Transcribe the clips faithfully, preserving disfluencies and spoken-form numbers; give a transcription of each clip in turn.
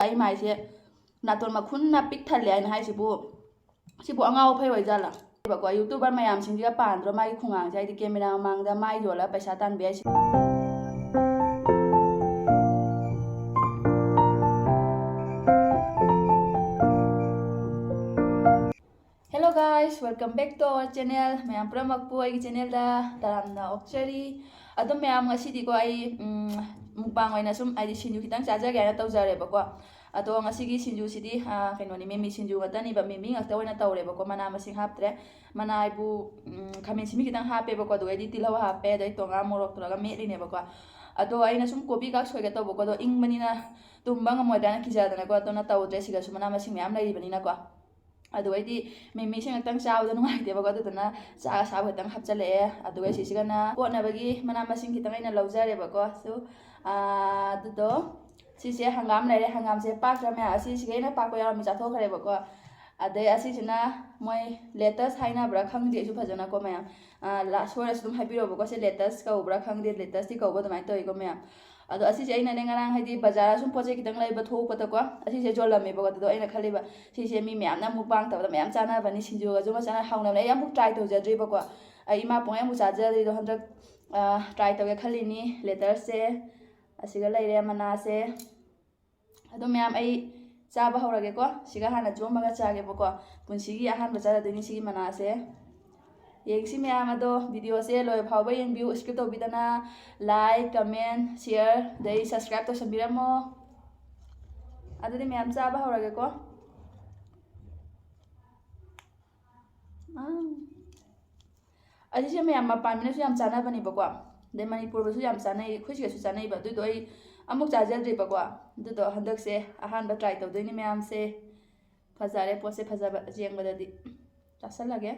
ꯑꯩ ꯃꯥꯏꯁꯦ ꯅꯥꯇꯣꯟ ꯃꯈꯨꯟꯅ ꯄꯤꯛ ꯊꯜꯂꯦ ꯍꯥꯏꯅ ꯍꯥꯏꯁꯤꯕꯨ, ꯁꯤꯕꯨ ꯑꯉꯥꯎ ꯑꯐꯩ ꯑꯣꯏꯖꯥꯠꯂꯥ? ꯀꯣ, YouTuber ꯃꯌꯥꯝꯁꯤꯡꯁꯤꯒ ꯄꯥꯟꯗ꯭ꯔꯣ ꯃꯥꯒꯤ ꯈꯨꯡꯒꯥꯡꯁꯦ? ꯍꯥꯏꯗꯤ camera ꯃꯃꯥꯡꯗ ꯃꯥꯏ ꯌꯣꯜꯂꯒ ꯄꯩꯁꯥ ꯇꯥꯟꯕ ꯌꯥꯏ꯫ Hello guys, welcome back to our channel. ꯃꯌꯥꯝ ꯄꯨꯝꯅꯃꯛꯄꯨ ꯑꯩꯒꯤ channelꯗ ꯇꯔꯥꯝꯅ ꯑꯣꯛꯆꯔꯤ꯫ ꯑꯗꯨꯝ ꯃꯌꯥꯝ, ꯉꯁꯤꯗꯤꯀꯣ ꯑꯩ, ꯎꯝ, mukbang ꯑꯣꯏꯅ ꯁꯨꯝ, ꯍꯥꯏꯗꯤ ꯁꯤꯡꯖꯨ ꯈꯤꯇꯪ ꯆꯥꯖꯒꯦ ꯍꯥꯏꯅ ꯇꯧꯖꯔꯦꯕꯀꯣ꯫ ꯑꯗꯣ ꯉꯁꯤꯒꯤ ꯁꯤꯡꯖꯨꯁꯤꯗꯤ, ꯑ, ꯀꯩꯅꯣꯅꯤ, ꯃꯤꯃꯤ ꯁꯤꯡꯖꯨ ꯉꯥꯛꯇꯅꯤꯕ, ꯃꯤꯃꯤ ꯉꯥꯛꯇ ꯑꯣꯏꯅ ꯇꯧꯔꯦꯕꯀꯣ꯫ ꯃꯅꯥ ꯃꯁꯤꯡ ꯍꯥꯞꯇ꯭ꯔꯦ꯫ ꯃꯅꯥ ꯍꯥꯏꯕꯨ, ꯎꯝ, ꯈꯥꯃꯦꯟ ꯑꯁꯤꯟꯕꯤ ꯈꯤꯇꯪ ꯍꯥꯞꯄꯦꯕꯀꯣ, ꯑꯗꯨꯒ ꯑꯩꯗꯤ ꯇꯤꯜꯍꯧ ꯍꯥꯞꯄꯦ, ꯑꯗꯩ ꯇꯣꯉꯥꯟ ꯃꯣꯔꯣꯛ ꯇꯧꯔꯒ ꯃꯦꯠꯂꯤꯅꯦꯕꯀꯣ꯫ ꯑꯗꯣ ꯑꯩꯅ ꯁꯨꯝ ꯀꯣꯕꯤ ꯀꯥꯛ ꯁꯣꯏꯒꯦ ꯇꯧꯕꯀꯣ, ꯑꯗꯣ ꯏꯪꯕꯅꯤꯅ ꯇꯨꯝꯕ ꯉꯝꯃꯣꯏꯗ꯭ꯔꯥꯅ ꯀꯤꯖꯗꯅꯀꯣ, ꯑꯗꯨꯅ ꯇꯧꯗ꯭ꯔꯦ꯫ ꯁꯤꯗꯁꯨ ꯃꯅꯥ ꯃꯁꯤꯡ ꯃꯌꯥꯝ ꯂꯩꯔꯤꯕꯅꯤꯅꯀꯣ꯫ ꯑꯗꯨ ꯑꯩꯗꯤ ꯃꯤꯃꯤꯁꯦ ꯉꯥꯛꯇꯪ ꯆꯥꯕꯗ ꯅꯨꯡꯉꯥꯏꯇꯦꯕꯀꯣ, ꯑꯗꯨꯗꯨꯅ ꯆꯥꯛ ꯑꯁꯥꯕ ꯈꯤꯇꯪ ꯍꯥꯞꯆꯜꯂꯛꯑꯦ꯫ ꯑꯗꯨꯒ ꯁꯤꯁꯤꯒꯅ ꯀꯣꯠꯅꯕꯒꯤ ꯃꯅꯥ ꯃꯁꯤꯡ ꯈꯤꯇꯪ ꯑꯩꯅ ꯂꯧꯖꯔꯦꯕꯀꯣ꯫ ꯁꯨ, ꯑꯥ, ꯑꯗꯨꯗꯣ ꯁꯤꯁꯦ ꯍꯪꯒꯥꯝ ꯂꯩꯔꯦ꯫ ꯍꯪꯒꯥꯝꯁꯦ ꯄꯥꯛꯇ꯭ꯔꯥ ꯃꯌꯥꯝ? ꯑꯁꯤꯁꯤꯒ ꯑꯩꯅ ꯄꯥꯛꯄ ꯌꯥꯎꯔꯝꯃꯤ ꯆꯥꯊꯣꯛꯈ꯭ꯔꯦꯕꯀꯣ꯫ ꯑꯗꯩ ꯑꯁꯤꯁꯤꯅ ꯃꯣꯏ lettuce ꯍꯥꯏꯅꯕ꯭ꯔꯥ ꯈꯪꯗꯦ ꯑꯩꯁꯨ ꯐꯖꯅꯀꯣ ꯃꯌꯥꯝ꯫ ꯑꯥ, ꯂꯥ-, ꯁꯣꯏꯔꯁꯨ ꯑꯗꯨꯝ ꯍꯥꯏꯕꯤꯔꯛꯑꯣꯕꯀꯣ꯫ ꯁꯤ lettuce ꯀꯧꯕ꯭ꯔꯥ ꯈꯪꯗꯦ, lettuceꯇꯤ ꯀꯧꯕ ꯑꯗꯨꯃꯥꯏꯅ ꯇꯧꯋꯤꯀꯣ ꯃꯌꯥꯝ꯫ ꯑꯗꯣ ꯑꯁꯤꯁꯦ ꯑꯩꯅꯅꯦ ꯉꯔꯥꯡ ꯍꯥꯏꯗꯤ ꯕꯖꯥꯔꯗ ꯁꯨꯝ ꯄꯣꯠ ꯆꯩ ꯈꯤꯇꯪ ꯂꯩꯕ ꯊꯣꯛꯄꯗꯀꯣ, ꯑꯁꯤꯁꯦ ꯌꯣꯜꯂꯝꯃꯦꯕꯀꯣ꯫ ꯑꯗꯨꯗꯣ ꯑꯩꯅ ꯈꯜꯂꯤꯕ ꯁꯤꯁꯦ ꯃꯤ ꯃꯌꯥꯝꯅ mukbang ꯇꯧꯕꯗ ꯃꯌꯥꯝ ꯆꯥꯅꯕꯅꯤ, ꯁꯤꯡꯖꯨꯒꯁꯨ ꯃꯆꯥꯅ ꯍꯥꯎꯅꯕꯅꯦ꯫ ꯑꯩ ꯑꯃꯨꯛ try ꯇꯧꯖꯗ꯭ꯔꯤꯕꯀꯣ, ꯑꯩ ꯏꯃꯥ ꯄꯣꯛꯉꯩ ꯑꯃꯨꯛ ꯆꯥꯖꯗ꯭ꯔꯤꯗꯣ ꯍꯟꯗꯛ, ꯑ, try ꯇꯧꯒꯦ ꯈꯜꯂꯤꯅꯤ꯫ Lettuceꯁꯦ ꯑꯁꯤꯒ ꯂꯩꯔꯦ, ꯃꯅꯥꯁꯦ꯫ ꯑꯗꯣ ꯃꯌꯥꯝ ꯑꯩ ꯆꯥꯕ ꯍꯧꯔꯒꯦꯀꯣ꯫ ꯁꯤꯒ ꯍꯥꯟꯅ ꯆꯣꯝꯃꯒ ꯆꯥꯒꯦꯕꯀꯣ꯫ ꯄꯨꯟꯁꯤꯒꯤ ꯑꯍꯥꯟꯕ ꯆꯥꯖꯗꯣꯏꯅꯤ ꯁꯤꯒꯤ ꯃꯅꯥꯁꯦ꯫ ꯌꯦꯡꯁꯤ ꯃꯌꯥꯝ ꯑꯗꯣ videoꯁꯦ ꯂꯣꯏꯕ ꯐꯥꯎꯕ ꯌꯦꯡꯕꯤꯌꯨ, skip ꯇꯧꯕꯤꯗꯅ꯫ Like, comment, share, ꯑꯗꯩ subscribe ꯇꯧꯁꯟꯕꯤꯔꯝꯃꯣ꯫ ꯑꯗꯨꯗꯤ ꯃꯌꯥꯝ ꯆꯥꯕ ꯍꯧꯔꯒꯦꯀꯣ꯫ ꯑꯥ꯫ ꯑꯁꯤꯁꯦ ꯃꯌꯥꯝ ꯃꯄꯥꯟ ꯃꯤꯅꯁꯨ ꯌꯥꯝ ꯆꯥꯅꯕꯅꯦꯕꯀꯣ, ꯑꯗꯩ ꯃꯅꯤꯄꯨꯔꯗꯁꯨ ꯌꯥꯝ ꯆꯥꯅꯩ, ꯑꯩꯈꯣꯏ ꯁꯤꯗꯁꯨ ꯆꯥꯅꯩꯕ꯫ ꯑꯗꯨꯗꯣ ꯑꯩ ꯑꯃꯨꯛ ꯆꯥꯖꯗ꯭ꯔꯤꯕꯀꯣ꯫ ꯑꯗꯨꯗꯣ ꯍꯟꯗꯛꯁꯦ ꯑꯍꯥꯟꯕ try ꯇꯧꯗꯣꯏꯅꯤ ꯃꯌꯥꯝꯁꯦ꯫ ꯐꯖꯔꯦ ꯄꯣꯠꯁꯦ, ꯐꯖꯕ ꯌꯦꯡꯕꯗꯗꯤ꯫ ꯆꯥꯁꯜꯂꯒꯦ꯫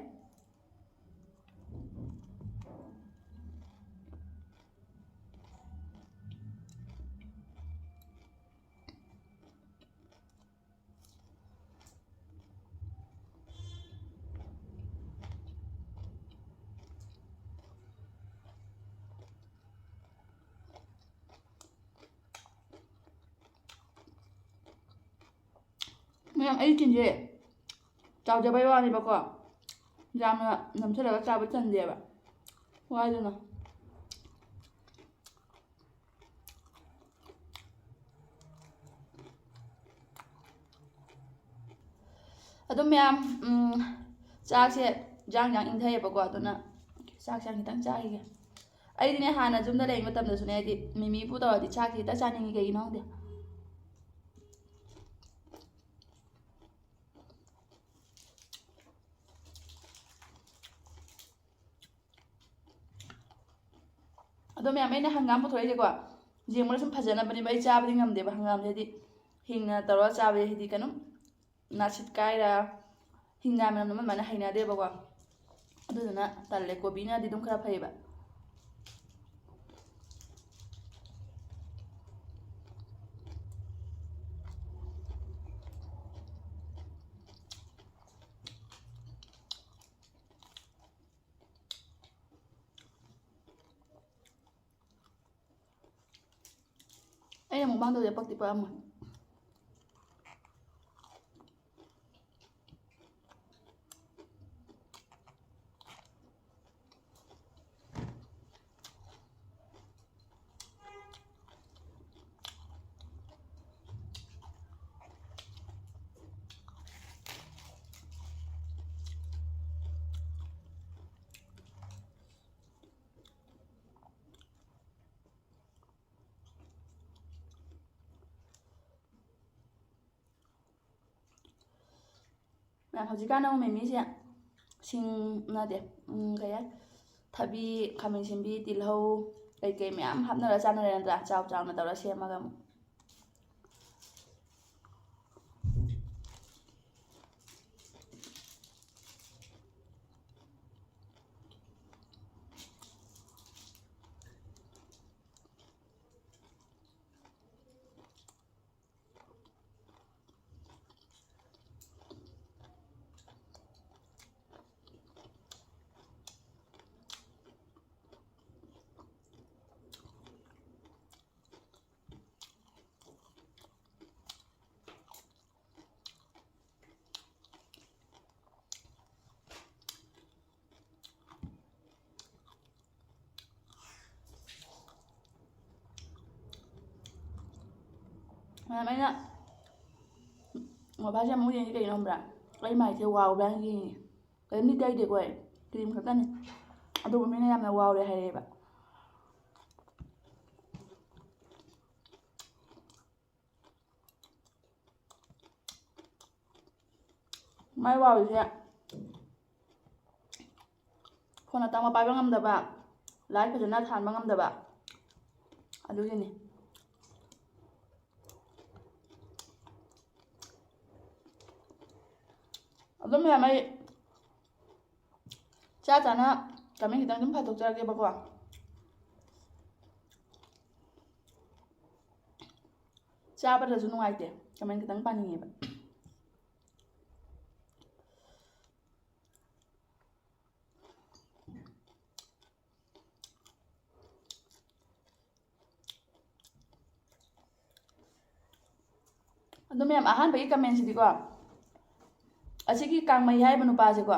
ꯃꯌꯥꯝ, ꯑꯩ ꯆꯤꯟꯁꯦ ꯆꯥꯎꯖꯕꯩ ꯋꯥꯅꯦꯕꯀꯣ, ꯌꯥꯝꯅ ꯅꯝꯁꯤꯜꯂꯒ ꯆꯥꯕ ꯆꯟꯗꯦꯕ꯫ ꯋꯥꯏꯗꯅ꯫ ꯑꯗꯨꯝ ꯃꯌꯥꯝ, ꯎꯝ, ꯆꯥꯛꯁꯦ ꯌꯥꯡ ꯌꯥꯡ ꯏꯪꯊꯩꯌꯦꯕꯀꯣ, ꯑꯗꯨꯅ ꯆꯥꯛꯁꯦ ꯌꯥꯝ ꯈꯤꯇꯪ ꯆꯥꯈꯤꯒꯦ꯫ ꯑꯩꯗꯤꯅꯦ, ꯍꯥꯟꯅ ꯌꯨꯝꯗ ꯂꯩꯔꯤꯉꯩ ꯃꯇꯝꯗꯁꯨꯅꯦ, ꯍꯥꯏꯗꯤ ꯃꯤꯃꯤꯕꯨ ꯇꯧꯔꯗꯤ ꯆꯥꯛꯁꯦ ꯍꯦꯛꯇ ꯆꯥꯅꯤꯡꯉꯤ, ꯀꯩꯒꯤꯅꯣ ꯈꯪꯗꯦ꯫ ꯑꯗꯣ ꯃꯌꯥꯝ, ꯑꯩꯅ ꯍꯪꯒꯥꯝ ꯄꯨꯊꯣꯔꯛꯏꯁꯦꯀꯣ, ꯌꯦꯡꯕꯗ ꯁꯨꯝ ꯐꯖꯅꯕꯅꯦꯕ꯫ ꯑꯩ ꯆꯥꯕꯗꯤ ꯉꯝꯗꯦꯕ ꯍꯪꯒꯥꯝꯁꯦ, ꯍꯥꯏꯗꯤ ꯍꯤꯡꯅ ꯇꯧꯔꯒ ꯆꯥꯕꯁꯦ, ꯍꯥꯏꯗꯤ ꯀꯩꯅꯣ, ꯅꯥꯁꯤꯠ ꯀꯥꯏꯔ ꯍꯤꯡꯅ ꯃꯅꯝ ꯑꯃ ꯑꯗꯨꯃꯥꯏꯅ ꯍꯩꯅꯗꯦꯕꯀꯣ꯫ ꯑꯗꯨꯗꯨꯅ ꯇꯜꯂꯦ꯫ ꯀꯣꯕꯤꯅꯗꯤ ꯑꯗꯨꯝ ꯈꯔ ꯐꯩꯌꯦꯕ꯫ ꯑꯩꯅ ꯃꯨꯛꯕꯥꯡ ꯇꯧꯕꯁꯦ ꯄꯛꯇꯤ ꯄꯛꯑꯝꯃꯣꯏ꯫ ꯃꯌꯥꯝ, ꯍꯧꯖꯤꯛꯀꯥꯟ ꯑꯃꯨꯛ ꯃꯤꯃꯤꯁꯦ ꯁꯤꯡ ꯅꯠꯇꯦ, ꯎꯝ, ꯀꯩ ꯍꯥꯏ, ꯊꯕꯤ, ꯈꯥꯃꯦꯟ ꯑꯁꯤꯟꯕꯤ, ꯇꯤꯜꯍꯧ, ꯀꯩꯀꯩ ꯃꯌꯥꯝ ꯍꯥꯞꯅꯔ ꯆꯥꯅꯔꯦ ꯅꯠꯇ꯭ꯔꯥ? ꯆꯥꯎ ꯆꯥꯎꯅ ꯇꯧꯔ ꯁꯦꯝꯃꯒ ꯑꯃꯨꯛ꯫ ꯃꯌꯥꯝ, ꯑꯩꯅ ꯃꯣꯕꯥꯏꯜꯁꯦ ꯑꯃꯨꯛ ꯌꯦꯡꯉꯤ ꯀꯩꯒꯤꯅꯣ ꯈꯪꯕ꯭ꯔꯥ? ꯑꯩ ꯃꯥꯏꯁꯦ ꯋꯥꯎꯕ꯭ꯔꯥꯅ ꯌꯦꯡꯉꯤ꯫ ꯀꯔꯤꯝꯗꯤ ꯇꯩꯗꯦꯀꯣ ꯑꯩ꯫ ꯀ꯭ꯔꯤꯝ ꯈꯛꯇꯅꯤ꯫ ꯑꯗꯨꯕꯨ ꯃꯤꯅ ꯌꯥꯝꯅ ꯋꯥꯎꯔꯦ ꯍꯥꯏꯔꯛꯑꯦꯕ꯫ ꯃꯥꯏ ꯋꯥꯎꯔꯤꯁꯦ ꯐꯣꯟ ꯑꯇꯥꯡꯕ ꯄꯥꯏꯕ ꯉꯝꯗꯕ, ꯂꯥꯏꯠ ꯐꯖꯅ ꯊꯥꯟꯕ ꯉꯝꯗꯕ, ꯑꯗꯨꯒꯤꯅꯤ꯫ ꯑꯗꯨꯝ ꯃꯌꯥꯝ, ꯑꯩ ꯆꯥ ꯆꯥꯅ ꯀꯃꯦꯟ ꯈꯤꯇꯪ ꯑꯗꯨꯝ ꯐꯥꯊꯣꯛꯆꯔꯛꯀꯦꯕꯀꯣ꯫ ꯆꯥꯕꯗꯁꯨ ꯅꯨꯡꯉꯥꯏꯇꯦ, ꯀꯃꯦꯟ ꯈꯤꯇꯪ ꯄꯥꯅꯤꯡꯉꯦꯕ꯫ ꯑꯗꯣ ꯃꯌꯥꯝ, ꯑꯍꯥꯟꯕꯒꯤ ꯀꯃꯦꯟꯁꯤꯗꯤꯀꯣ, ꯑꯁꯤꯒꯤ ꯀꯥꯡꯃꯩ ꯍꯥꯏꯔꯤꯕ ꯅꯨꯄꯥꯁꯦꯀꯣ,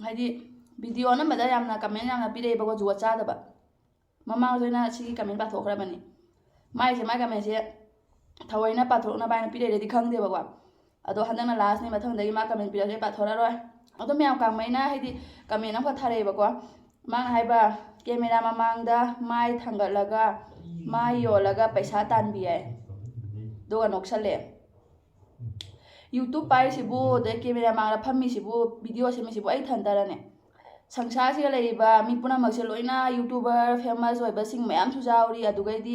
ꯍꯥꯏꯗꯤ ꯚꯤꯗꯤꯑꯣ ꯑꯅꯝꯕꯗ ꯌꯥꯝꯅ ꯀꯃꯦꯟ ꯌꯥꯝꯅ ꯄꯤꯔꯛꯑꯦꯕꯀꯣ, ꯖꯨꯒꯣꯠ ꯆꯥꯗꯕ꯫ ꯃꯃꯥꯡꯗ ꯑꯩꯅ ꯁꯤꯒꯤ ꯀꯃꯦꯟ ꯄꯥꯊꯣꯛꯈ꯭ꯔꯕꯅꯤ꯫ ꯃꯥꯏꯁꯦ, ꯃꯥꯏ ꯀꯃꯦꯟꯁꯦ ꯊꯑꯣꯏꯅ ꯄꯥꯊꯣꯛꯅꯕ ꯍꯥꯏꯅ ꯄꯤꯔꯛꯏꯔꯗꯤ ꯈꯪꯗꯦꯕꯀꯣ꯫ ꯑꯗꯣ ꯍꯟꯗꯛꯅ ꯂꯥꯁꯅꯤ, ꯃꯊꯪꯗꯒꯤ ꯃꯥ ꯀꯃꯦꯟ ꯄꯤꯔꯛꯑꯁꯨ ꯑꯩ ꯄꯥꯊꯣꯔꯛꯑꯔꯣꯏ꯫ ꯑꯗꯣ ꯃꯌꯥꯝ ꯀꯥꯡꯃꯩꯅ ꯍꯥꯏꯗꯤ ꯀꯃꯦꯟ ꯑꯃꯈꯛ ꯊꯥꯔꯛꯑꯦꯕꯀꯣ꯫ ꯃꯥꯅ ꯍꯥꯏꯕ, ꯀꯦꯃꯦꯔꯥ ꯃꯃꯥꯡꯗ ꯃꯥꯏ ꯊꯥꯡꯒꯠꯂꯒ ꯃꯥꯏ ꯌꯣꯜꯂꯒ ꯄꯩꯁꯥ ꯇꯥꯟꯕꯤ ꯍꯥꯏ, ꯑꯗꯨꯒ ꯅꯣꯛꯁꯜꯂꯛꯑꯦ꯫ YouTube ꯄꯥꯏꯔꯤꯁꯤꯕꯨ, ꯑꯗꯩ ꯀꯦꯃꯦꯔꯥ ꯃꯥꯡꯗ ꯐꯝꯃꯤꯁꯤꯕꯨ, ꯚꯤꯗꯤꯑꯣ ꯁꯦꯝꯃꯤꯁꯤꯕꯨ ꯑꯩ ꯏꯊꯟꯇꯔꯅꯦ? ꯁꯪꯁꯥꯔꯁꯤꯗ ꯂꯩꯔꯤꯕ ꯃꯤ ꯄꯨꯝꯅꯃꯛꯁꯦ ꯂꯣꯏꯅ YouTuber, famous ꯑꯣꯏꯕꯁꯤꯡ ꯃꯌꯥꯝꯁꯨ ꯌꯥꯎꯔꯤ, ꯑꯗꯨꯒꯩꯗꯤ,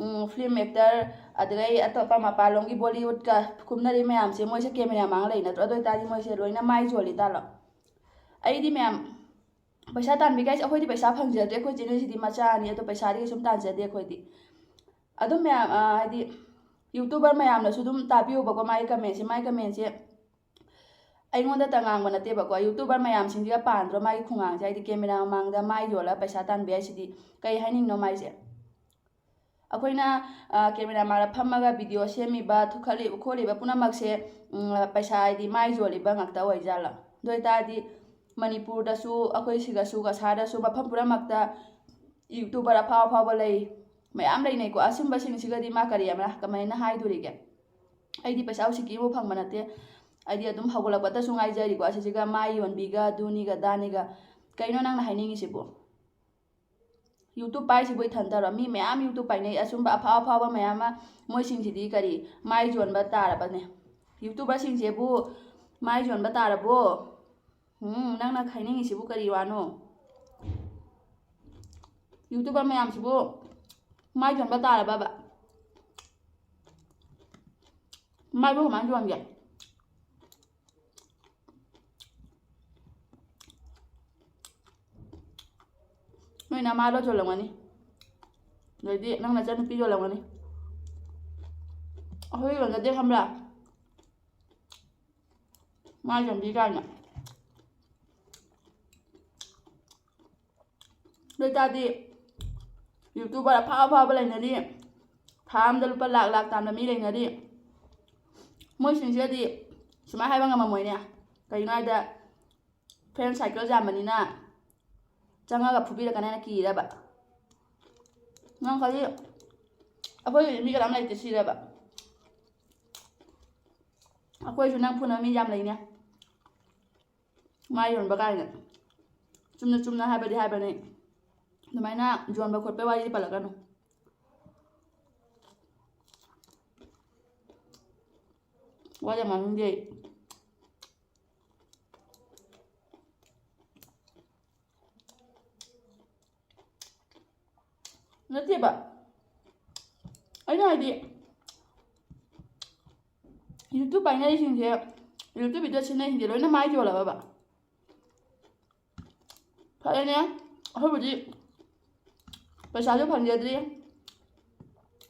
ꯎꯝ, film actor, ꯑꯗꯨꯗꯩ ꯑꯇꯣꯞꯄ ꯃꯄꯥꯟꯂꯣꯝꯒꯤ Bollywoodꯀ ꯀꯨꯝꯅꯔꯤ ꯃꯌꯥꯝꯁꯦ, ꯃꯣꯏꯁꯦ ꯀꯦꯃꯦꯔꯥ ꯃꯥꯡ ꯂꯩ ꯅꯠꯇ꯭ꯔꯣ? ꯑꯗꯨ ꯑꯣꯏꯇꯥꯔꯗꯤ ꯃꯣꯏꯁꯦ ꯂꯣꯏꯅ ꯃꯥꯏ ꯌꯣꯜꯂꯤ ꯇꯥꯜꯂꯣ? ꯑꯩꯗꯤ ꯃꯌꯥꯝ, ꯄꯩꯁꯥ ꯇꯥꯟꯕꯤ ꯀꯥꯏꯁꯦ, ꯑꯩꯈꯣꯏꯗꯤ ꯄꯩꯁꯥ ꯐꯪꯖꯗ꯭ꯔꯦ, ꯑꯩꯈꯣꯏ channelꯁꯤꯗꯤ ꯃꯆꯥꯅꯤ, ꯑꯗꯣ ꯄꯩꯁꯥꯗꯤ ꯀꯩꯁꯨꯝ ꯇꯥꯟꯖꯗꯦ ꯑꯩꯈꯣꯏꯗꯤ꯫ ꯑꯗꯨꯝ ꯃꯌꯥꯝ, ꯑ, ꯍꯥꯏꯗꯤ YouTuber ꯃꯌꯥꯝꯅꯁꯨ ꯑꯗꯨꯝ ꯇꯥꯕꯤꯌꯣꯕꯀꯣ, ꯃꯥꯒꯤ commentꯁꯦ, ꯃꯥꯒꯤ commentꯁꯦ ꯑꯩꯉꯣꯟꯗꯇ ꯉꯥꯡꯕ ꯅꯠꯇꯦꯕꯀꯣ, YouTuber ꯃꯌꯥꯝꯁꯤꯡꯁꯤꯒ ꯄꯥꯟꯗ꯭ꯔꯣ ꯃꯥꯒꯤ ꯈꯨꯡꯒꯥꯡꯁꯦ? ꯍꯥꯏꯗꯤ ꯀꯦꯃꯦꯔꯥ ꯃꯃꯥꯡꯗ ꯃꯥꯏ ꯌꯣꯜꯂꯒ ꯄꯩꯁꯥ ꯇꯥꯟꯕ ꯍꯥꯏꯁꯤꯗꯤ ꯀꯩ ꯍꯥꯏꯅꯤꯡꯅꯣ ꯃꯥꯏꯁꯦ? ꯑꯩꯈꯣꯏꯅ, ꯑ, ꯀꯦꯃꯦꯔꯥ ꯃꯥꯡꯗ ꯐꯝꯃꯒ ꯚꯤꯗꯤꯑꯣ ꯁꯦꯝꯃꯤꯕ, ꯊꯨꯈꯠꯂꯤꯕ, ꯈꯣꯠꯂꯤꯕ ꯄꯨꯝꯅꯃꯛꯁꯦ, ꯎꯝ, ꯄꯩꯁꯥ ꯍꯥꯏꯗꯤ ꯃꯥꯏ ꯌꯣꯜꯂꯤꯕ ꯉꯥꯛꯇ ꯑꯣꯏꯖꯥꯠꯂꯣ? ꯑꯗꯨ ꯑꯣꯏꯇꯥꯔꯗꯤ ꯃꯅꯤꯄꯨꯔꯗꯁꯨ, ꯑꯩꯈꯣꯏ ꯁꯤꯒꯁꯨ, ꯀꯁꯥꯔꯗꯁꯨ, ꯃꯐꯝ ꯄꯨꯝꯅꯃꯛꯇ YouTuber ꯑꯐꯥꯎ ꯑꯐꯥꯎꯕ ꯂꯩ, ꯃꯌꯥꯝ ꯂꯩꯅꯩꯀꯣ꯫ ꯑꯁꯨꯝꯕꯁꯤꯡꯁꯤꯒꯗꯤ ꯃꯥ ꯀꯔꯤ ꯑꯃ ꯀꯃꯥꯏꯅ ꯍꯥꯏꯗꯣꯔꯤꯒꯦ? ꯑꯩꯗꯤ ꯄꯩꯁꯥ ꯎꯁꯤꯠꯀꯤ ꯑꯃꯨꯛ ꯐꯪꯕ ꯅꯠꯇꯦ꯫ ꯑꯩꯗꯤ ꯑꯗꯨꯝ ꯍꯧꯒꯠꯂꯛꯄꯗꯁꯨ ꯉꯥꯏꯖꯔꯤꯀꯣ꯫ ꯑꯁꯤꯁꯤꯒ ꯃꯥꯏ ꯌꯣꯟꯕꯤꯒ ꯑꯗꯨꯅꯤꯒ ꯑꯗꯥꯅꯤꯒ꯫ ꯀꯩꯅꯣ ꯅꯪꯅ ꯍꯥꯏꯅꯤꯡꯉꯤꯁꯤꯕꯨ? YouTube ꯄꯥꯏꯁꯤꯕꯨ ꯏꯊꯟꯇꯔꯣ? ꯃꯤ ꯃꯌꯥꯝ YouTube ꯄꯥꯏꯅꯩ꯫ ꯑꯁꯨꯝꯕ ꯑꯐꯥꯎ ꯑꯐꯥꯎꯕ ꯃꯌꯥꯝ ꯑꯃ, ꯃꯣꯏꯁꯤꯡꯁꯤꯗꯤ ꯀꯔꯤ ꯃꯥꯏ ꯌꯣꯟꯕ ꯇꯥꯔꯕꯅꯦ? YouTuberꯁꯤꯡꯁꯤꯕꯨ ꯃꯥꯏ ꯌꯣꯟꯕ ꯇꯥꯔꯕꯣ? ꯎꯝ, ꯅꯪꯅ ꯈꯥꯏꯅꯤꯡꯉꯤꯁꯤꯕꯨ ꯀꯔꯤ ꯋꯥꯅꯣ? YouTuber ꯃꯌꯥꯝꯁꯤꯕꯨ ꯃꯥꯏ ꯌꯣꯟꯕ ꯇꯥꯔꯕꯕ? ꯃꯥꯏꯕꯨ ꯀꯃꯥꯏꯅ ꯌꯣꯟꯒꯦ? ꯅꯣꯏ ꯅꯃꯥꯗꯣ ꯌꯣꯜꯂꯝꯒꯅꯤ, ꯑꯗꯩꯗꯤ ꯅꯪ ꯅꯆꯟꯅꯨꯄꯤ ꯌꯣꯜꯂꯝꯒꯅꯤ꯫ ꯑꯩꯈꯣꯏ ꯌꯣꯟꯖꯗꯦ ꯈꯪꯕ꯭ꯔꯥ? ꯃꯥꯏ ꯌꯣꯟꯕꯤ ꯀꯥꯏꯅ꯫ ꯑꯗꯨ ꯑꯣꯏꯇꯥꯔꯗꯤ YouTuber ꯑꯐꯥꯎ ꯑꯐꯥꯎꯕ ꯂꯩꯅꯔꯤ, ꯊꯥ ꯑꯝꯗ ꯂꯨꯄꯥ ꯂꯥꯛ ꯂꯥꯛ ꯇꯥꯟꯕ ꯃꯤ ꯂꯩꯅꯔꯤ꯫ ꯃꯣꯏꯁꯤꯡꯁꯤꯗꯗꯤ ꯁꯨꯃꯥꯏꯅ ꯍꯥꯏꯕ ꯉꯝꯃꯝꯃꯣꯏꯅꯦ꯫ ꯀꯩꯒꯤꯅꯣ ꯍꯥꯏꯗ, friend circle ꯌꯥꯝꯕꯅꯤꯅ ꯆꯪꯉꯒ ꯐꯨꯕꯤꯔꯛꯀꯅꯤ ꯍꯥꯏꯅ ꯀꯤꯔꯕ? ꯅꯪ ꯈꯜꯂꯤ ꯑꯩꯈꯣꯏꯒꯤꯗꯤ ꯃꯤ ꯀꯅꯥꯝ ꯂꯩꯇꯦ ꯁꯤꯔꯕ? ꯑꯩꯈꯣꯏꯁꯨ ꯅꯪ ꯐꯨꯅꯕ ꯃꯤ ꯌꯥꯝ ꯂꯩꯅꯦ꯫ ꯃꯥꯏ ꯌꯣꯟꯕ ꯀꯥꯏꯅ꯫ ꯆꯨꯝꯅ ꯆꯨꯝꯅ ꯍꯥꯏꯕꯗꯤ ꯍꯥꯏꯕꯅꯦ꯫ ꯑꯗꯨꯃꯥꯏꯅ ꯌꯣꯟꯕ ꯈꯣꯠꯄꯩ ꯋꯥꯔꯤꯗꯤ ꯄꯜꯂꯛꯀꯅꯨ꯫ ꯋꯥ ꯌꯥꯝ ꯉꯥꯡꯅꯤꯡꯗꯦ ꯑꯩ꯫ ꯅꯠꯇꯦꯕ, ꯑꯩꯅ ꯍꯥꯏꯗꯤ, YouTube ꯄꯥꯏꯅꯔꯤꯁꯤꯡꯁꯦ, YouTube video ꯁꯦꯝꯅꯔꯤꯁꯤꯡꯁꯦ ꯂꯣꯏꯅ ꯃꯥꯏ ꯌꯣꯜꯂꯕꯕ? ꯐꯔꯦꯅꯦ, ꯑꯩꯈꯣꯏꯕꯨꯗꯤ ꯄꯩꯁꯥꯁꯨ ꯐꯪꯖꯗ꯭ꯔꯤ,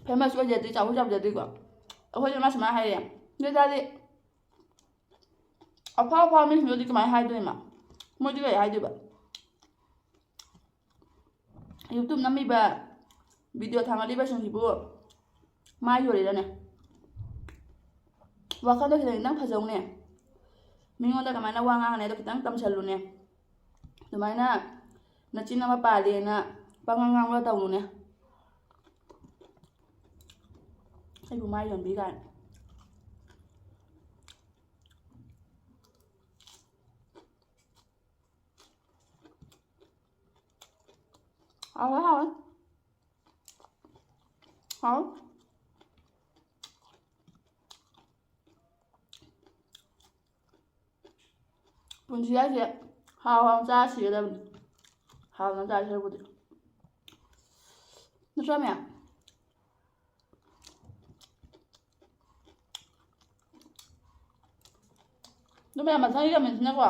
famous ꯑꯣꯏꯖꯗ꯭ꯔꯤ, ꯆꯥꯎꯁꯨ ꯆꯥꯎꯖꯗ꯭ꯔꯤꯀꯣ꯫ ꯑꯩꯈꯣꯏꯗꯤ ꯃꯥ ꯁꯨꯃꯥꯏꯅ ꯍꯥꯏꯔꯦ, ꯑꯗꯨ ꯑꯣꯏꯇꯥꯔꯗꯤ ꯑꯐꯥꯎ ꯑꯐꯥꯎ ꯃꯤꯁꯤꯡꯗꯨꯗꯤ ꯀꯃꯥꯏꯅ ꯍꯥꯏꯗꯣꯏꯅꯣ? ꯃꯣꯏꯗꯤ ꯀꯔꯤ ꯍꯥꯏꯗꯣꯏꯕ? YouTube ꯅꯝꯃꯤꯕ, video ꯊꯥꯡꯒꯠꯂꯤꯕꯁꯤꯡꯁꯤꯕꯨ ꯃꯥꯏ ꯌꯣꯜꯂꯤꯔꯅꯦ? ꯋꯥꯈꯜꯗꯣ ꯈꯤꯇꯪ ꯈꯤꯇꯪ ꯐꯖꯧꯅꯦ꯫ ꯃꯤꯉꯣꯟꯗ ꯀꯃꯥꯏꯅ ꯋꯥ ꯉꯥꯡꯅꯤ ꯍꯥꯏꯗꯣ ꯈꯤꯇꯪ ꯇꯝꯁꯜꯂꯨꯅꯦ꯫ ꯑꯗꯨꯃꯥꯏꯅ ꯅꯆꯤꯟ ꯑꯃ ꯄꯥꯜꯂꯦꯅ ꯄꯉꯥꯡ ꯉꯥꯡꯕ ꯇꯧꯅꯨꯅꯦ꯫ ꯑꯩꯕꯨ ꯃꯥꯏ ꯌꯣꯟꯕꯤ ꯀꯥꯏꯅ꯫ ꯍꯥꯎꯋꯦ, ꯍꯥꯎꯋꯦ꯫ ꯍꯥꯎ꯫ ꯄꯨꯟꯁꯤ ꯍꯥꯏꯁꯦ ꯍꯥꯎ ꯍꯥꯎꯅ ꯆꯥꯔ ꯁꯤꯒꯗꯕꯅꯤ꯫ ꯍꯥꯎꯅ ꯆꯥꯔ ꯁꯔꯨꯛꯄꯨꯗꯤ꯫ ꯅꯠꯇ꯭ꯔꯥ ꯃꯌꯥꯝ? ꯑꯗꯨ ꯃꯌꯥꯝ ꯃꯊꯪꯒꯤ comment ꯁꯤꯅꯀꯣ꯫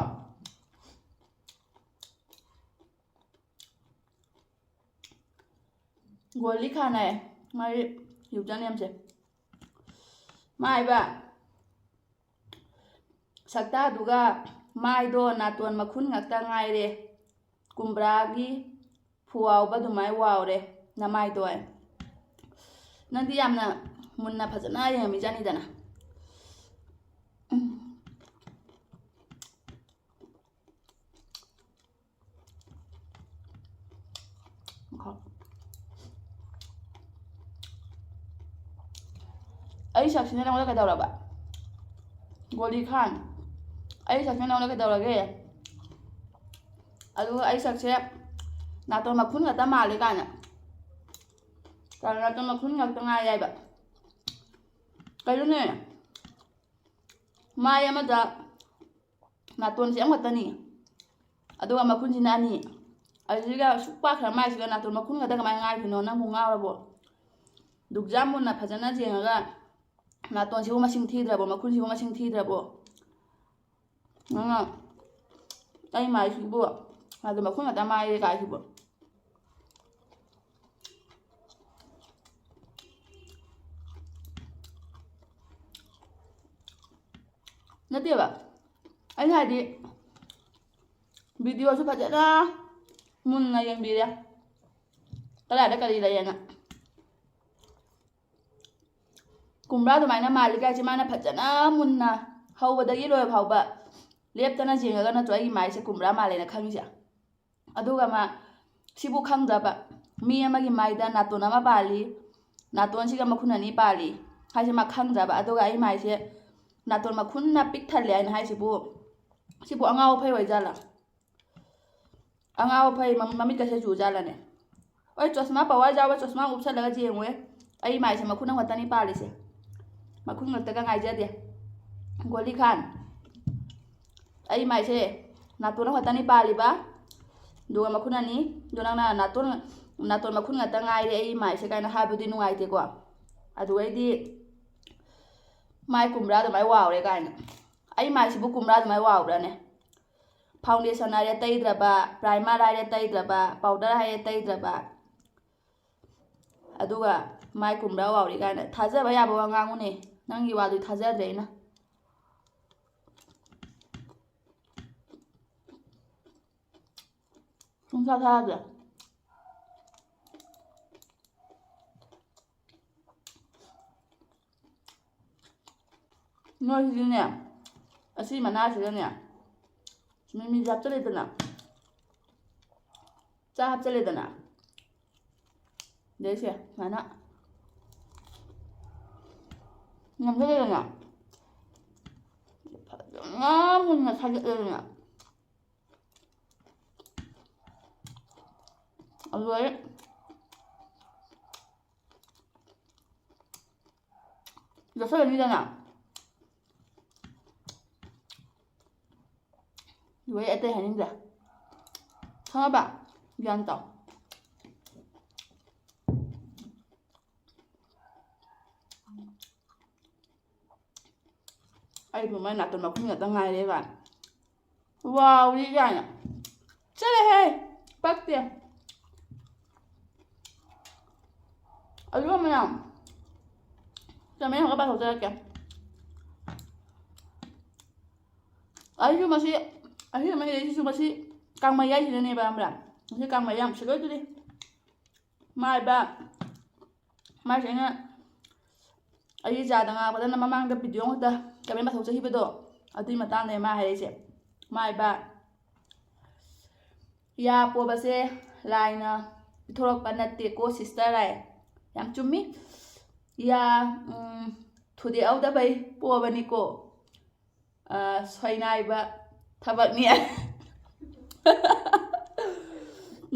ꯒꯣꯂꯤ ꯈꯥꯟ ꯍꯥꯏ ꯃꯥꯒꯤ username ꯁꯦ꯫ ꯃꯥ ꯍꯥꯏꯕ ꯁꯛꯇꯥꯗꯨꯒ ꯃꯥꯏꯗꯣ ꯅꯥꯇꯣꯟ ꯃꯈꯨꯟ ꯉꯥꯛꯇ ꯉꯥꯏꯔꯦ꯫ ꯀꯨꯝꯕ꯭ꯔꯥꯒꯤ ꯐꯨꯋꯥꯎꯕ ꯑꯗꯨꯃꯥꯏ ꯋꯥꯎꯔꯦ ꯅꯃꯥꯏꯗꯣ ꯍꯥꯏ꯫ ꯅꯪꯗꯤ ꯌꯥꯝꯅ ꯃꯨꯟꯅ ꯐꯖꯅ ꯌꯦꯡꯉꯝꯃꯤꯖꯥꯠꯅꯤꯗꯅ꯫ ꯑꯩ ꯁꯛꯁꯤꯅ ꯅꯉꯣꯟꯗ ꯀꯩꯗꯧꯔꯕ? ꯒꯣꯂꯤ ꯈꯥꯟ, ꯑꯩ ꯁꯛꯁꯤꯅ ꯅꯉꯣꯟꯗ ꯀꯩꯗꯧꯔꯒꯦ? ꯑꯗꯨꯒ ꯑꯩ ꯁꯛꯁꯦ ꯅꯥꯇꯣꯟ ꯃꯈꯨꯟ ꯈꯛꯇ ꯃꯥꯜꯂꯦ ꯀꯥꯏꯅ꯫ ꯀꯩꯅꯣ, ꯅꯥꯇꯣꯟ ꯃꯈꯨꯟ ꯉꯥꯛꯇ ꯉꯥꯏꯔꯦ ꯍꯥꯏꯕ꯫ ꯀꯩꯅꯣꯅꯦ, ꯃꯥꯏ ꯑꯃꯗ ꯅꯥꯇꯣꯟꯁꯦ ꯑꯃꯈꯛꯇꯅꯤ, ꯑꯗꯨꯒ ꯃꯈꯨꯟꯁꯤꯅ ꯑꯅꯤ꯫ ꯑꯗꯨꯒ ꯁꯨꯛ ꯄꯥꯛꯈ꯭ꯔ ꯃꯥꯏꯁꯤꯒ ꯅꯥꯇꯣꯟ ꯃꯈꯨꯟ ꯈꯛꯇ ꯀꯃꯥꯏꯅ ꯉꯥꯏꯗꯣꯏꯅꯣ? ꯅꯪꯕꯨ ꯉꯥꯎꯔꯕꯣ? ꯗꯨꯛꯖꯥ ꯃꯨꯟꯅ ꯐꯖꯅ ꯌꯦꯡꯉꯒ ꯅꯥꯇꯣꯟꯁꯤꯕꯨ ꯃꯁꯤꯡ ꯊꯤꯗ꯭ꯔꯕꯣ? ꯃꯈꯨꯟꯁꯤꯕꯨ ꯃꯁꯤꯡ ꯊꯤꯗ꯭ꯔꯕꯣ? ꯅꯪꯅ ꯑꯩ ꯃꯥꯏꯁꯤꯕꯨ ꯅꯥꯇꯣꯟ ꯃꯈꯨꯟ ꯈꯛꯇ ꯃꯥꯏꯔꯦ ꯀꯥꯏꯁꯤꯕꯨ꯫ ꯅꯠꯇꯦꯕ, ꯑꯩꯅ ꯍꯥꯏꯗꯤ videoꯁꯨ ꯐꯖꯅ ꯃꯨꯟꯅ ꯌꯦꯡꯕꯤꯔꯦ, ꯀꯗꯥꯏꯗ ꯀꯔꯤ ꯂꯩꯌꯦꯅ꯫ ꯀꯨꯝꯕ꯭ꯔꯥ ꯑꯗꯨꯃꯥꯏꯅ ꯃꯥꯜꯂꯤ ꯀꯥꯏꯁꯦ ꯃꯥꯅ ꯐꯖꯅ ꯃꯨꯟꯅ ꯍꯧꯕꯗꯒꯤ ꯂꯣꯏꯕ ꯐꯥꯎꯕ ꯂꯦꯞꯇꯅ ꯌꯦꯡꯉꯒ ꯅꯠꯇ꯭ꯔꯣ ꯑꯩꯒꯤ ꯃꯥꯏꯁꯦ ꯀꯨꯝꯕ꯭ꯔꯥ ꯃꯥꯜꯂꯦꯅ ꯈꯪꯉꯤꯁꯦ? ꯑꯗꯨꯒ ꯃꯥ ꯁꯤꯕꯨ ꯈꯪꯗ꯭ꯔꯕ, ꯃꯤ ꯑꯃꯒꯤ ꯃꯥꯏꯗ ꯅꯥꯇꯣꯟ ꯑꯃ ꯄꯥꯜꯂꯤ, ꯅꯥꯇꯣꯟꯁꯤꯒ ꯃꯈꯨꯟ ꯑꯅꯤ ꯄꯥꯜꯂꯤ ꯍꯥꯏꯁꯦ ꯃꯥ ꯈꯪꯗ꯭ꯔꯕ? ꯑꯗꯨꯒ ꯑꯩ ꯃꯥꯏꯁꯦ ꯅꯥꯇꯣꯟ ꯃꯈꯨꯟꯅ ꯄꯤꯛ ꯊꯜꯂꯦ ꯍꯥꯏꯅ ꯍꯥꯏꯁꯤꯕꯨ, ꯁꯤꯕꯨ ꯑꯉꯥꯎ ꯑꯐꯩ ꯑꯣꯏꯖꯥꯠꯂꯥ? ꯑꯉꯥꯎ ꯑꯐꯩ ꯃꯃꯤꯠꯀꯁꯦ ꯆꯨꯖꯥꯠꯂꯅꯦ? ꯍꯣꯏ, ꯆꯣꯁꯃꯥ ꯄꯋꯥꯔ ꯌꯥꯎꯕ ꯆꯣꯁꯃꯥ ꯎꯞꯁꯜꯂꯒ ꯌꯦꯡꯉꯨꯍꯦ꯫ ꯑꯩ ꯃꯥꯏꯁꯦ ꯃꯈꯨꯟ ꯑꯃꯈꯛꯇꯅꯤ ꯄꯥꯜꯂꯤꯁꯦ꯫ ꯃꯈꯨꯟ ꯉꯥꯛꯇꯒ ꯉꯥꯏꯖꯗꯦ꯫ ꯒꯣꯂꯤ ꯈꯥꯟ꯫ ꯑꯩ ꯃꯥꯏꯁꯦ ꯅꯥꯇꯣꯟ ꯑꯃꯈꯛꯇꯅꯤ ꯄꯥꯜꯂꯤꯕ꯫ ꯑꯗꯨꯒ ꯃꯈꯨꯟ ꯑꯅꯤ꯫ ꯑꯗꯣ ꯅꯪꯅ ꯅꯥꯇꯣꯟ, ꯅꯥꯇꯣꯟ ꯃꯈꯨꯟ ꯉꯥꯛꯇ ꯉꯥꯏꯔꯦ ꯑꯩ ꯃꯥꯏꯁꯦ ꯀꯥꯏꯅ ꯍꯥꯏꯕꯗꯤ ꯅꯨꯡꯉꯥꯏꯇꯦꯀꯣ꯫ ꯑꯗꯨꯒꯩꯗꯤ ꯃꯥꯏ ꯀꯨꯝꯕ꯭ꯔꯥ ꯑꯗꯨꯃꯥꯏꯅ ꯋꯥꯎꯔꯦ ꯀꯥꯏꯅ꯫ ꯑꯩ ꯃꯥꯏꯁꯤꯕꯨ ꯀꯨꯝꯕ꯭ꯔꯥ ꯑꯗꯨꯃꯥꯏꯅ ꯋꯥꯎꯕ꯭ꯔꯥꯅꯦ? ꯐꯥꯎꯟꯗꯦꯁꯟ ꯍꯥꯏꯔꯦ ꯇꯩꯗ꯭ꯔꯕ, ꯄ꯭ꯔꯥꯏꯃꯔ ꯍꯥꯏꯔꯦ ꯇꯩꯗ꯭ꯔꯕ, ꯄꯥꯎꯗꯔ ꯍꯥꯏꯔꯦ ꯇꯩꯗ꯭ꯔꯕ, ꯑꯗꯨꯒ ꯃꯥꯏ ꯀꯨꯝꯕ꯭ꯔꯥ ꯋꯥꯎꯔꯤ ꯀꯥꯏꯅ꯫ ꯊꯥꯖꯕ ꯌꯥꯕ ꯋꯥ ꯉꯥꯡꯉꯨꯅꯦ꯫ ꯅꯪꯒꯤ ꯋꯥꯗꯨꯗꯤ ꯊꯥꯖꯗ꯭ꯔꯦ ꯑꯩꯅ꯫ ꯁꯨꯡꯊꯥ ꯊꯥꯖꯗ꯭ꯔꯦ꯫ ꯅꯣꯏꯁꯤꯗꯤꯅꯦ, ꯑꯁꯤ ꯃꯅꯥꯁꯤꯗꯅꯦ ꯃꯤꯃꯤꯁꯦ ꯍꯥꯞꯆꯜꯂꯦꯗꯅ, ꯆꯥ ꯍꯥꯞꯆꯜꯂꯦꯗꯅ, ꯑꯗꯩꯁꯦ ꯁꯨꯃꯥꯏꯅ ꯅꯝꯖꯜꯂꯦꯗꯅ, ꯐꯖꯅ ꯃꯨꯟꯅ ꯁꯥꯏꯗꯠꯂꯦꯗꯅ, ꯑꯗꯨꯗꯩ ꯌꯣꯠꯁꯜꯂꯅꯤꯗꯅ꯫ ꯑꯗꯨꯗꯩ ꯑꯇꯩ ꯍꯥꯏꯅꯤꯡꯗ꯭ꯔꯦ꯫ ꯈꯪꯉꯕ? ꯒ꯭ꯌꯥꯟ ꯇꯥꯎ꯫ ꯑꯩꯕꯨ ꯃꯥꯏ ꯅꯥꯇꯣꯟ ꯃꯈꯨꯟ ꯈꯛꯇ ꯉꯥꯏꯔꯦ ꯀꯥꯏꯅ꯫ ꯋꯥꯎꯔꯤ ꯀꯥꯏꯅ꯫ ꯆꯠꯂꯦꯍꯦ! ꯄꯛꯇꯦ꯫ ꯑꯗꯨꯒ ꯃꯌꯥꯝ, ꯆꯥꯃꯦꯟ ꯍꯧꯒꯠꯄ ꯍꯧꯖꯔꯛꯀꯦ꯫ ꯑꯩꯁꯨ ꯃꯁꯤ, ꯑꯍꯤꯡ ꯑꯃ ꯂꯩꯔꯤꯁꯤꯁꯨ ꯃꯁꯤ ꯀꯥꯡꯃꯩ ꯌꯥꯏꯁꯤꯅꯅꯦꯕ, ꯈꯪꯕ꯭ꯔꯥ? ꯃꯁꯤ ꯀꯥꯡꯃꯩ ꯌꯥꯝ ꯁꯤꯠꯂꯣꯏꯗꯣꯔꯤ꯫ ꯃꯥꯏꯕ, ꯃꯥꯏꯁꯦ ꯑꯩꯅ ꯑꯩꯒꯤ ꯖꯥꯗ ꯉꯥꯡꯕꯗꯅ ꯃꯃꯥꯡꯗ ꯚꯤꯗꯤꯑꯣ ꯑꯃꯈꯛꯇ ꯀꯃꯦꯟ ꯃꯊꯧ ꯆꯠꯈꯤꯕꯗꯣ, ꯑꯗꯨꯒꯤ ꯃꯇꯥꯡꯗꯅꯦ ꯃꯥ ꯍꯥꯏꯔꯛꯏꯁꯦ꯫ ꯃꯥꯏꯕ, ꯌꯥ ꯄꯣꯕꯁꯦ ꯂꯥꯏꯅ ꯄꯤꯊꯣꯔꯛꯄ ꯅꯠꯇꯦꯀꯣ ꯁꯤꯁꯇꯔ ꯍꯥꯏ꯫ ꯌꯥꯝ ꯆꯨꯝꯃꯤ꯫ ꯌꯥ, ꯎꯝ, ꯊꯨꯗꯦꯛꯍꯧꯗꯕꯩ ꯄꯣꯕꯅꯤꯀꯣ꯫ ꯑ, ꯁꯣꯏꯅꯥꯏꯕ ꯊꯕꯛꯅꯤ꯫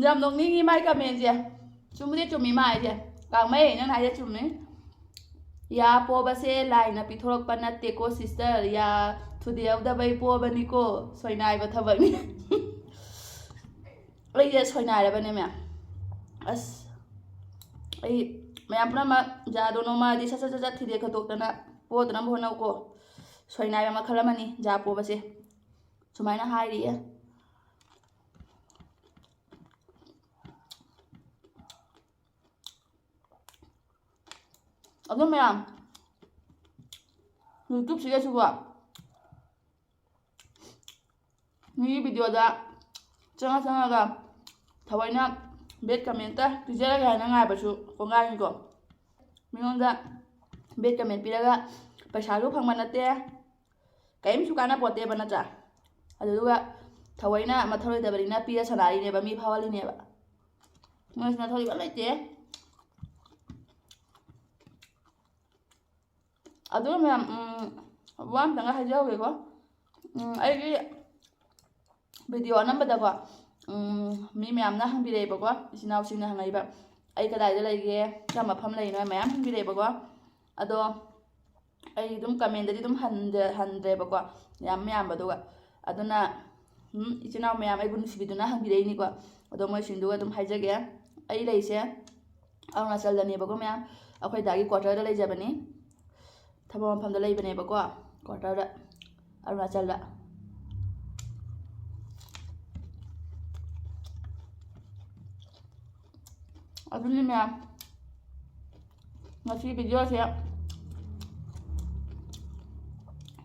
ꯌꯥꯝ ꯅꯣꯛꯅꯤꯡꯉꯤ ꯃꯥꯏ ꯀꯃꯦꯟꯁꯦ꯫ ꯆꯨꯝꯕꯨꯗꯤ ꯆꯨꯝꯃꯤ ꯃꯥ ꯍꯥꯏꯁꯦ꯫ ꯀꯥꯡꯃꯩ, ꯅꯪꯅ ꯍꯥꯏꯁꯦ ꯆꯨꯝꯃꯤ꯫ ꯌꯥ ꯄꯣꯕꯁꯦ ꯂꯥꯏꯅ ꯄꯤꯊꯣꯔꯛꯄ ꯅꯠꯇꯦꯀꯣ sister, ꯌꯥ ꯊꯨꯗꯦꯛꯍꯧꯗꯕꯩ ꯄꯣꯕꯅꯤꯀꯣ꯫ ꯁꯣꯏꯅꯥꯏꯕ ꯊꯕꯛꯅꯤ꯫ ꯑꯩꯁꯦ ꯁꯣꯏꯅꯥꯏꯔꯕꯅꯦ ꯃꯌꯥꯝ꯫ ꯑꯁ, ꯑꯩ ꯃꯌꯥꯝ ꯄꯨꯝꯅꯃꯛ ꯖꯥꯗꯣ ꯅꯣꯃꯥꯗꯤ ꯁꯠ ꯁꯠ ꯁꯠ ꯁꯠ ꯊꯤꯗꯦꯛ ꯈꯠꯇꯣꯛꯇꯅ ꯄꯣꯗꯅꯕ ꯍꯣꯠꯅꯧꯀꯣ꯫ ꯁꯣꯏꯅꯥꯏꯕ ꯃꯈꯜ ꯑꯃꯅꯤ ꯖꯥ ꯄꯣꯕꯁꯦ꯫ ꯁꯨꯃꯥꯏꯅ ꯍꯥꯏꯔꯤꯌꯦ꯫ ꯑꯗꯨ ꯃꯌꯥꯝ, YouTubeꯁꯤꯗꯁꯨꯀꯣ, ꯃꯤꯒꯤ videoꯗ ꯆꯪꯉ ꯆꯪꯉꯒ ꯊꯑꯣꯏꯅ bad commentꯇ ꯄꯤꯖꯔꯒꯦ ꯍꯥꯏꯅ ꯉꯥꯏꯕꯁꯨ ꯀꯣꯡꯒꯥꯏꯅꯤꯀꯣ꯫ ꯃꯤꯉꯣꯟꯗ bad comment ꯄꯤꯔꯒ ꯄꯩꯁꯥꯁꯨ ꯐꯪꯕ ꯅꯠꯇꯦ, ꯀꯔꯤꯝꯁꯨ ꯀꯥꯟꯅꯄꯣꯠꯇꯦꯕ, ꯅꯠꯇ꯭ꯔꯥ? ꯑꯗꯨꯗꯨꯒ ꯊꯑꯣꯏꯅ ꯃꯊꯧ ꯂꯩꯇꯕꯅꯤꯅ ꯄꯤꯔ ꯁꯥꯟꯅꯔꯤꯅꯦꯕ, ꯃꯤ ꯐꯥꯎꯍꯜꯂꯤꯅꯦꯕ꯫ ꯃꯣꯏꯁꯤꯅ ꯊꯧꯔꯤꯕ ꯂꯩꯇꯦ꯫ ꯑꯗꯨ ꯃꯌꯥꯝ, ꯎꯝ, ꯋꯥ ꯑꯝꯇꯪꯒ ꯍꯥꯏꯖꯍꯧꯒꯦꯀꯣ꯫ ꯎꯝ, ꯑꯩꯒꯤ video ꯑꯅꯝꯕꯗꯀꯣ, ꯎꯝ, ꯃꯤ ꯃꯌꯥꯝꯅ ꯍꯪꯕꯤꯔꯛꯑꯦꯕꯀꯣ, ꯏꯆꯤꯟ ꯏꯅꯥꯎꯁꯤꯡꯅ ꯍꯪꯉꯛꯏꯕ, "ꯑꯩ ꯀꯗꯥꯏꯗ ꯂꯩꯒꯦ? ꯀꯔꯝꯕ ꯃꯐꯝ ꯂꯩꯅꯣ?" ꯃꯌꯥꯝ ꯍꯪꯕꯤꯔꯛꯑꯦꯕꯀꯣ꯫ ꯑꯗꯣ ꯑꯩ ꯑꯗꯨꯝ commentꯇꯗꯤ ꯑꯗꯨꯝ ꯍꯟꯗ-, ꯍꯟꯗ꯭ꯔꯦꯕꯀꯣ, ꯌꯥꯝ ꯌꯥꯝꯕꯗꯨꯒ꯫ ꯑꯗꯨꯅ, ꯎꯝ, ꯏꯆꯤꯟ ꯏꯅꯥꯎ ꯃꯌꯥꯝ ꯑꯩꯕꯨ ꯅꯨꯡꯁꯤꯕꯤꯗꯨꯅ ꯍꯪꯕꯤꯔꯛꯏꯅꯤꯀꯣ꯫ ꯑꯗꯣ ꯃꯣꯏꯁꯤꯡꯗꯨꯒ ꯑꯗꯨꯝ ꯍꯥꯏꯖꯒꯦ꯫ ꯑꯩ ꯂꯩꯁꯦ ꯑꯔꯨꯅꯥꯆꯜꯗꯅꯦꯕꯀꯣ ꯃꯌꯥꯝ꯫ ꯑꯩꯈꯣꯏ ꯗꯥꯒꯤ quarterꯗ ꯂꯩꯖꯕꯅꯤ꯫ ꯊꯕꯛ ꯃꯐꯝꯗ ꯂꯩꯕꯅꯦꯕꯀꯣ, quarterꯗ, ꯑꯔꯨꯅꯥꯆꯜꯗ꯫ ꯑꯗꯨꯅꯤ ꯃꯌꯥꯝ, ꯉꯁꯤ videoꯁꯦ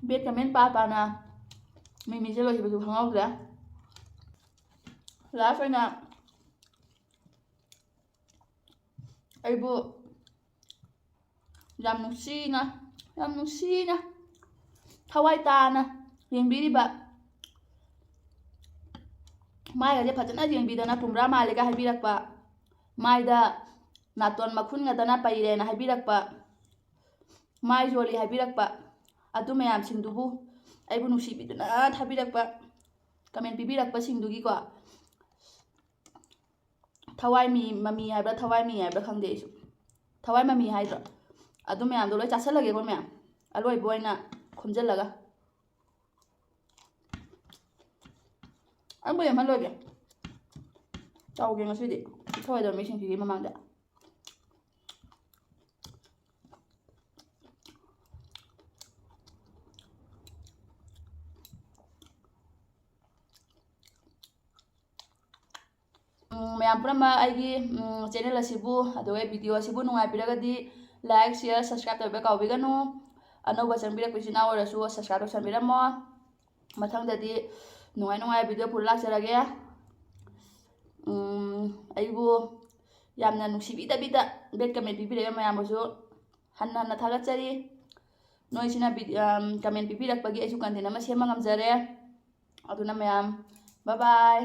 bad comment ꯄꯥ ꯄꯥꯅ ꯃꯤꯃꯤꯁꯦ ꯂꯣꯏꯈꯤꯕꯁꯨ ꯈꯪꯍꯧꯗ꯭ꯔꯦ꯫ Last ꯑꯣꯏꯅ ꯑꯩꯕꯨ ꯌꯥꯝ ꯅꯨꯡꯁꯤꯅ, ꯌꯥꯝ ꯅꯨꯡꯁꯤꯅ, ꯊꯋꯥꯏ ꯇꯥꯅ ꯌꯦꯡꯕꯤꯔꯤꯕ, ꯃꯥꯏꯒꯁꯦ ꯐꯖꯅ ꯌꯦꯡꯕꯤꯗꯅ ꯄꯨꯝꯕ꯭ꯔꯥ ꯃꯥꯜꯂꯦꯒ ꯍꯥꯏꯕꯤꯔꯛꯄ, ꯃꯥꯏꯗ ꯅꯥꯇꯣꯟ ꯃꯈꯨꯟ ꯉꯥꯛꯇꯅ ꯄꯩꯔꯦꯅ ꯍꯥꯏꯕꯤꯔꯛꯄ, ꯃꯥꯏ ꯌꯣꯜꯂꯤ ꯍꯥꯏꯕꯤꯔꯛꯄ, ꯑꯗꯨ ꯃꯌꯥꯝꯁꯤꯡꯗꯨꯕꯨ ꯑꯩꯕꯨ ꯅꯨꯡꯁꯤꯕꯤꯗꯨꯅ ꯊꯥꯕꯤꯔꯛꯄ, comment ꯄꯤꯕꯤꯔꯛꯄꯁꯤꯡꯗꯨꯒꯤꯀꯣ, ꯊꯋꯥꯏ ꯃꯤ ꯃꯃꯤ ꯍꯥꯏꯕ꯭ꯔꯥ, ꯊꯋꯥꯏ ꯃꯤ ꯍꯥꯏꯕ꯭ꯔꯥ ꯈꯪꯗꯦ ꯑꯩꯁꯨ꯫ ꯊꯋꯥꯏ ꯃꯃꯤ ꯍꯥꯏꯗ꯭ꯔꯣ? ꯑꯗꯨ ꯃꯌꯥꯝꯗꯣ ꯂꯣꯏ ꯆꯥꯁꯤꯜꯂꯒꯦꯀꯣ ꯃꯌꯥꯝ, ꯑꯂꯣꯏꯕ ꯑꯣꯏꯅ ꯈꯣꯝꯖꯤꯜꯂꯒ꯫ ꯑꯗꯨꯕꯨ ꯌꯥꯝꯍꯜꯂꯣꯏꯒꯦ꯫ ꯆꯥꯎꯒꯦ ꯉꯁꯤꯗꯤ, ꯊꯣꯏꯗꯕ ꯃꯤꯁꯤꯡꯁꯤꯒꯤ ꯃꯃꯥꯡꯗ꯫ ꯎꯝ, ꯃꯌꯥꯝ ꯄꯨꯝꯅꯃꯛ ꯑꯩꯒꯤ, ꯎꯝ, channel ꯑꯁꯤꯕꯨ, ꯑꯗꯨꯒ video ꯑꯁꯤꯕꯨ ꯅꯨꯡꯉꯥꯏꯕꯤꯔꯒꯗꯤ like, share, subscribe ꯇꯧꯕ ꯀꯥꯎꯕꯤꯒꯅꯨ꯫ ꯑꯅꯧꯕ ꯆꯪꯕꯤꯔꯛꯄ ꯏꯆꯤꯟ ꯏꯅꯥꯎ ꯑꯣꯏꯔꯁꯨ subscribe ꯇꯧꯁꯟꯕꯤꯔꯝꯃꯣ꯫ ꯃꯊꯪꯗꯗꯤ ꯅꯨꯡꯉꯥꯏ ꯅꯨꯡꯉꯥꯏꯕ video ꯄꯨꯔ ꯂꯥꯛꯆꯔꯒꯦ꯫ ꯎꯝ, ꯑꯩꯕꯨ ꯌꯥꯝꯅ ꯅꯨꯡꯁꯤꯕꯤꯗꯕꯤꯗ bad comment ꯄꯤꯕꯤꯔꯛꯏꯕ ꯃꯌꯥꯝꯕꯨꯁꯨ ꯍꯟꯅ ꯍꯟꯅ ꯊꯥꯒꯠꯆꯔꯤ꯫ ꯅꯣꯏꯁꯤꯅ vid-, ꯎꯝ, comment ꯄꯤꯕꯤꯔꯛꯄꯒꯤ ꯑꯩꯁꯨ content ꯑꯃ ꯁꯦꯝꯕ ꯉꯝꯖꯔꯦ꯫ ꯑꯗꯨꯅ ꯃꯌꯥꯝ, bye bye꯫